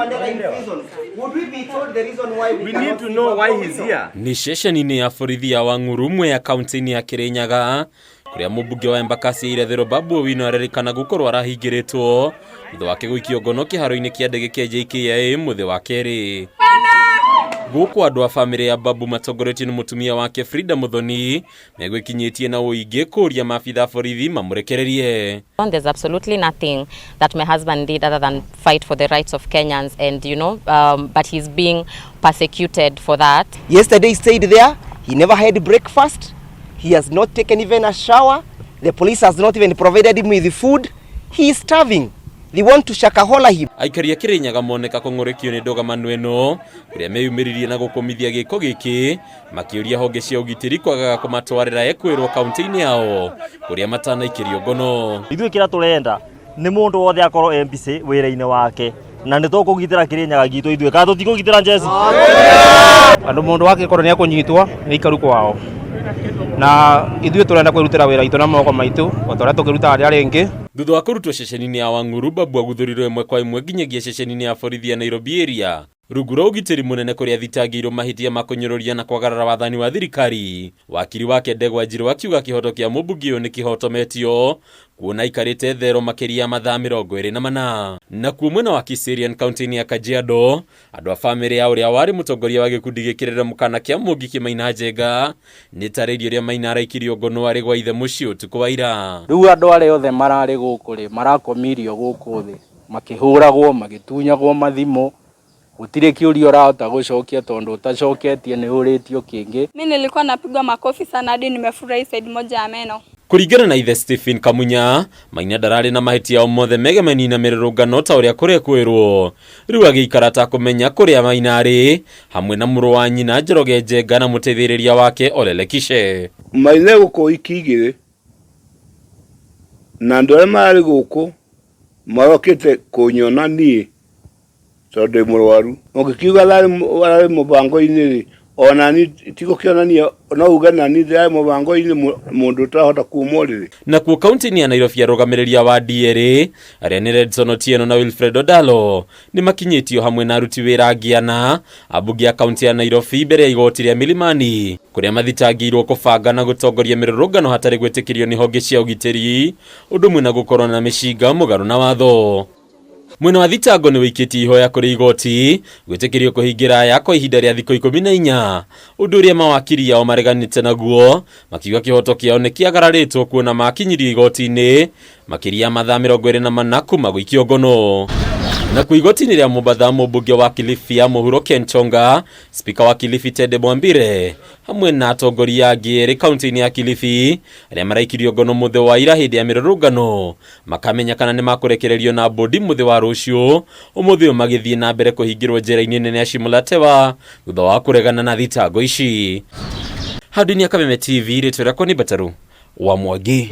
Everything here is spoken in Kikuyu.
Mandela in prison, would we be told the reason why we We cannot need to see know Babu why he's Owino? here. Nĩ ceceni-inĩ ya borithi ya Wang'uru Mwea kaunti-inĩ ya Kirinyaga kũrĩa mũmbunge wa Embakasi ya Irathĩro Babu Owino arerĩkana gũkorwo arahingĩrĩtwo thutha wake gũikio ngono kĩharo-inĩ kĩa ndege kĩa JKIA mũthĩ wa kerĩ. Gũkũ andũ a bamĩrĩ ya Babu matongoretio nĩ mũtumia wake Frida Muthoni megwĩkinyĩtie na ũingĩ kũria maabitha a borithi mamũrekererie. There's absolutely nothing that my husband did other than fight for the rights of Kenyans and, you know, but he's being persecuted for that. Yesterday he stayed there. He never had breakfast. He has not taken even a shower. The police has not even provided him with food. He is starving. They want to shakahola him. Aikari a Kirinyaga moneka kũng'ũrĩkio nĩ ndũgamano ĩno kũrĩa meyumĩririe na gũkũmithia gĩko gĩkĩ makĩũria honge cia ũgitĩri kwagaga kũmatwarĩra ekwĩrwo kaunti-inĩ yao kũrĩa matanaikĩrio ngono. Ithuĩ kĩrĩa tũrenda nĩ mũndũ wothe akorwo e busy wĩra-inĩ wake na nĩ tũkũgitĩra Kĩrĩnyaga gitũ ithuĩ kana tũtikũgitĩra njeci. Andũ mũndũ angĩkorwo nĩ ekũnyitwo nĩ ikaru kwao na ithuĩ tũrenda kwĩrutĩra wĩra witũ na moko maitũ o ta ũrĩa tũkĩrutaga rĩrĩa rĩngĩ. Thutha wa kũrutwo ceceni-inĩ ya Wang'uru, Babu aguthũrirwo ĩmwe kwa ĩmwe nginyagia ceceni-inĩ ya borithi ya Nairobi area rungu rwa ũgitĩri mũnene kũrĩa athitangĩirwo mahĩtia ma kũnyũrũria na kwagarara wathani wa thirikari. Wakiri wake Ndegwa Njirũ akiuga kĩhoto kĩa mũmbunge ũyũ nĩ kĩhotometio kuona aikarĩte thero makĩria ya mathaa 24. Nakuo mwena wa Kiserian kaunti-inĩ ya Kajiado, andũ a bamĩrĩ ya ũrĩa warĩ mũtongoria wa gĩkundi gĩkĩrĩre mũkana kĩa Mũngĩ Maina Njenga nĩ tarĩirie ũrĩa Maina araikirio ngono arĩ gwa ithe mũciĩ ũtukũ wa ira. Rĩu andũ arĩa othe mararĩ gũkũ rĩ, marakomirio gũkũ thĩ makĩhũragwo, magĩtunyagwo mathimũ, gũtirĩ kĩũria ũrahota gũcokia tondũ ũtacoketie nĩ ũrĩtio kĩngĩ. Mi nilikuwa napigwa makofi sana hadi nimefurahi side moja ya meno. Kũringana na ithe Stephen Kamunya, Maina ndararĩ na mahĩtia o mothe megemainie na mĩrũrũngano ta ũrĩa kũrekwĩrwo. Rĩu agĩikara atakũmenya kũrĩa Maina arĩ hamwe na mũrũ wa nyina Njoroge Njenga na mũteithĩrĩria wake Ole Lekishe. Maina gũkũ wiki igĩrĩ na andũ arĩa mararĩ gũkũ marokĩte kũnyona niĩ tondũ ndĩ mũrwaru. Ũngĩkiuga ararĩ mũbango-inĩ rĩ, ona ni tigũkĩonania no uge nani ndĩrarĩ mũbango-inĩ mũndũ ũtarahota kuma ũrĩrĩ. Nakuo kaunti-inĩ ya Nairobi arũgamĩrĩri a wadi erĩ arĩa nĩ Redson Otieno na Wilfred Odalo nĩ makinyĩtio hamwe na aruti wĩra angĩ ana ambunge a kaunti ya Nairobi mbere ya igoti rĩa Milimani kũrĩa mathitangĩirwo kũbanga na gũtongoria mĩrũrũngano hatarĩ gwĩtĩkĩrio nĩ honge cia ũgitĩri ũndũ ũmwe na gũkorwo na mĩcinga mũgarũ na watho. Mwena wa thitango nĩ wĩikĩtie ihoya kũrĩ igoti gwĩtĩkĩrio kũhingĩra aya kwa ihinda rĩa thikũ 14 ũndũ ũrĩa mawakiri ao mareganĩte naguo makiuga kĩhoto kĩao nĩ kĩagararĩtwo kuona makinyirio igoti-inĩ makĩria ya mathaa 24 kuma gũikio ngono. Nakuo igoti-inĩ rĩa Mombatha mũmbunge wa Kilifi ya mũhuro Ken Chonga, spika wa Kilifi Tede Mwambire hamwe na atongoria angĩ erĩ kaunti-inĩ ya Kilifi arĩa maraikirio ngono mũthĩ wa ira hĩndĩ ya mĩrũrũngano makamenya kana nĩ makũrekererio na bodi mũthĩ wa rũciũ ũmũthĩ ũyũ magĩthiĩ na mbere kũhingĩrwo njera-inĩ nene ya Shimo-la-Tewa thutha wa kũregana na thitango ici. Handũ-inĩ ya Kameme TV, rĩtwa rĩakwa nĩ Mbataru wa Mwangi.